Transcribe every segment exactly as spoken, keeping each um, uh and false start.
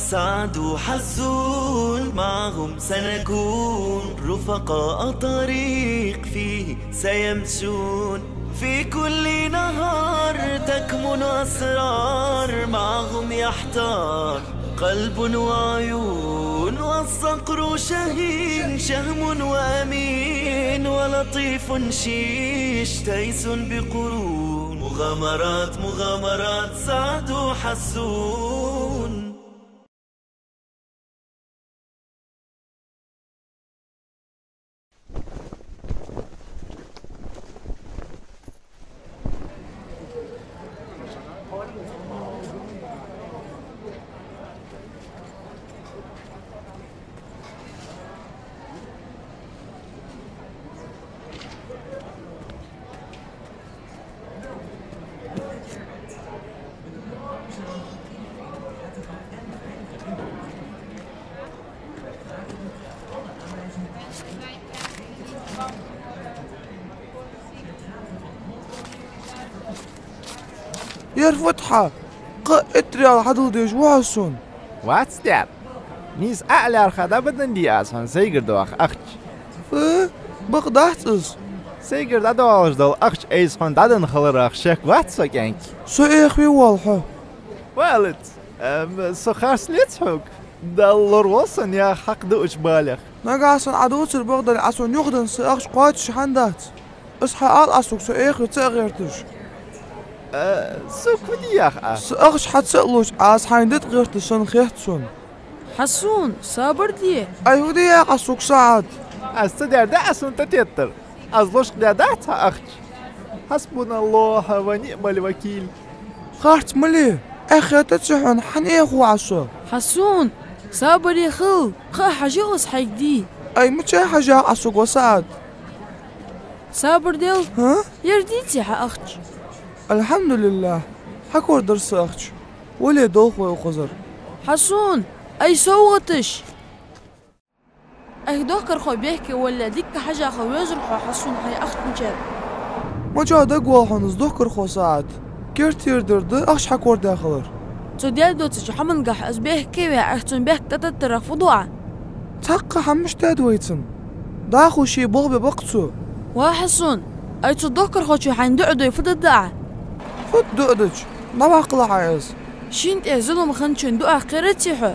سعد وحسون معهم سنكون، رفقاء طريق فيه سيمشون. في كل نهار تكمن أسرار، معهم يحتار قلب وعيون. والصقر شهين شهم وأمين، ولطيف شيش تيس بقرون. مغامرات، مغامرات سعد وحسون. Ер фу да хьа? Кхы а итт риал хьадала дезаш ва хьо сона. Вац, даьра. Нийса Ӏа аьлар ха дӀабаденна дий аз хьона сайгара доаха ахча? Фу, бакъ дац из. Сайгара дӀадоалаш дола ахча айса хьона дӀаденна хиларах шек вац со, кӀаьнк? Со эхаве воалл хьо. Валац. Ам, со харц лец хьога. Далла лораволва со наьха хьакъ дуача балех. Нагахьа санна Ӏа дувцар бакъдар, Ӏа сона юхаденна са ахча кхоачаш хӀама дац. Из хьаала Ӏа сога, со эхаве ца а гӀерташ. Э, сога фу де йоах Ӏа? Са ахча хьа ца а луш, Ӏа из хьайна дита гӀерташ санна хет сона. Хьасун, сабар де. Ай, фу де йоах Ӏа сога, СаӀад? Аз ца даьр да Ӏа сона тӀатеттар? Аз лочкъадаь дац хьа ахча? حسبنا الله ونعم الوكيل. Харц ма ле, эхь хетаций хьона, хӀана эхав Ӏа со? Хьасун, сабаре хила, кхы а хьажал, аз хьайга дий. Ай, мичахьа хьажа йоах Ӏа сога, ва СаӀад? Сабар де. ХӀа? Ер деций хьа ахча? Алхьамдулиллахь, хьакорадар са ахча. Вале, долх вай укхазара. Хьасун, ай совгӀаташ! Ай, дохкархо бехке вале, дикка хьажа хила везар хьо, Хьасун, хьай ахчанчар. Мичахьа дагавоал хьона из дохкархо, СаӀад? Керттера дар да ахча хьакорадаь хилар. Цо даь доацача хӀамангахьа из бехке ваь, ай, цун бехк тӀататтарах фу ду Ӏа? Цхьаккха хӀама мишта даьд вай цунна? ДӀахо ше болх бе бакъ цо. Ва Хьасун, ай, цу дохкархочо хьайна дуӀа дой фу дергда Ӏа? Фуд дуӀа дича? ДӀаваккхалахь Ӏа из. Шийна тӀа зулам хинначун дуӀах кхераций хьо?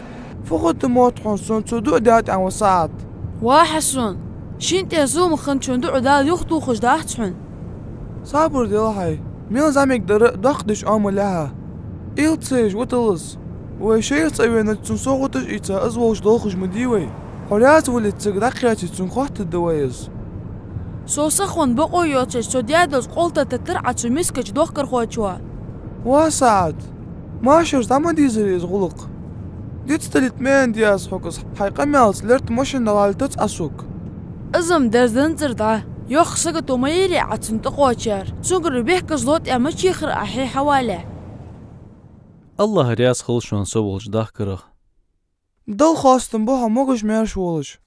Фу хӀама да мотт хьона сона цо дуӀа даьд аьнна, ва СаӀад? Ва Хьасун, шийна тӀа зулам хинначун дуӀа Дала юхатохаш дац хьона. Сабар де хьай, мел зӀамига дар а доккха деш Ӏомалехьа. Уйла ца еш виталаш. Вай шайх цӀа венача цунна совгӀаташ ийца, из волча долхаш ма дий вай. Хьо раьза вале, цига дӀакхаьчача цунга хоттаргда вай из. Сов сахван бокъо йоацаш, цо даь дола къовл тӀатеттар Ӏа цу мискача дохкархочоа. Ва СаӀад, машарца дӀа ма дийзарий из гӀулакх. Дицдалийта ма аьннадий аз хьога из, хьай къамаьлца лерттӀа машина дӀалаьттац Ӏа сога. Из-м дерзанзар дӀа, йоккха сагото ма йий Ӏа цунна тӀакхоачар, цунгара бехказло тӀа ма чехар Ӏа хье хьавале. АллахӀ раьза хилва шоана со волча дохкарах. Далла хоастам ба хьо могаш-маьрша волаш.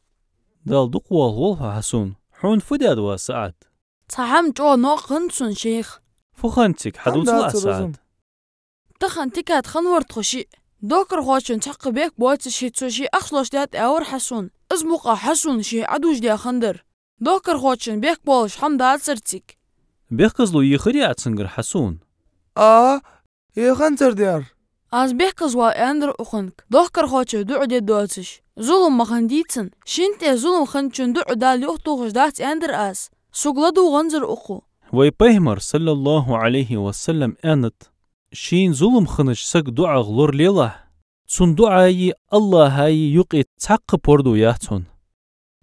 Дала дукха воалаволва хьо, Хьасун. Хьона фу даьд, ва СаӀад? Цхьа хӀама чӀоагӀа новкъа хиннад сона, шайх. Фу хиннад цига, хьадувцал Ӏа, СаӀад. Тахан тикад хиннавар тхо шиъ. Дохкархочун цхьаккха бехк боацаш хиннад цо ший ахча лочкъадаьд аьлар Хьасуна. Из мукъагӀа Хьасуна ше Ӏодужадаь хиннадар. Дохкархочун бехк болаш хӀама дацар цига. Бехказло йийхарий Ӏа цунгара, Хьасун? А, йийханзар даьра. Аз бехказвала аьннадар укхунга, дохкархочо дуӀа де доацаш. Зулам ма хиннадий цунна. Шийна тӀа зулам хинначун дуӀа Дала юхатохаш дац аьннадар аз. Сога ладувгӀанзар укхо. Вай Пайхамара, صلى الله عليه وسلم, аьннад: шийна зулам хиннача сага дуӀах лоралелахь, цун дуӀаи АллахӀаи юкъе цхьаккха пордув яц хьона.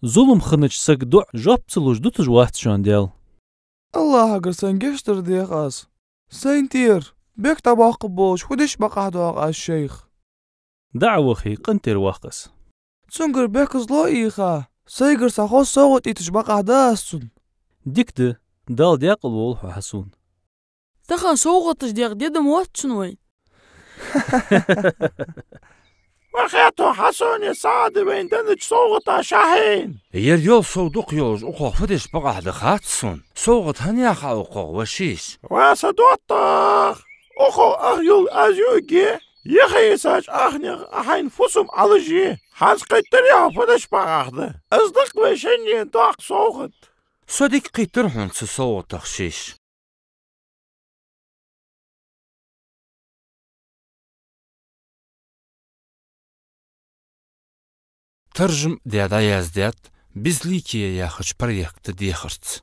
Зулам хиннача сага дуӀа жоп ца луш дуташ вац шоана Даьла. АллахӀагара сайна гешт дар дех аз. Сайна тӀера бехк дӀабоаккхаргболаш фу деш бакъахьа доагӀа аз, шайх? ДӀа а вахе, къинтӀера ваккха аз. Цунгара бехказло а йийха, сайгара цхьа хоза совгӀат ийтташ бакъахьа да аз цунна. Дика да, Дала даькъала волва хьо, Хьасун. Тахан совгӀаташ декъа ди да мотт цунна вайна. Ва хету Хьасуни СаӀади вайна деннача совгӀата шахьийна. Ер йола сов дукха йолаш укхох фу деш бакъахьа да хац сона. СовгӀат хӀана яхар укхох, ва шиш? Ва са доттагӀа, укхох ах йола аз юаргья, Яха йисача ахнех а хьайна фусам Ӏалашъе, хьанца кхийттар яха фадаш бахахда. Аз дакъа вай шенне доккха совгӀат. Со дика кхийттар хьона цу совгӀатах шиш. Таржам даь дӀаяздаьд «Безликие» яхача проекта дехарца.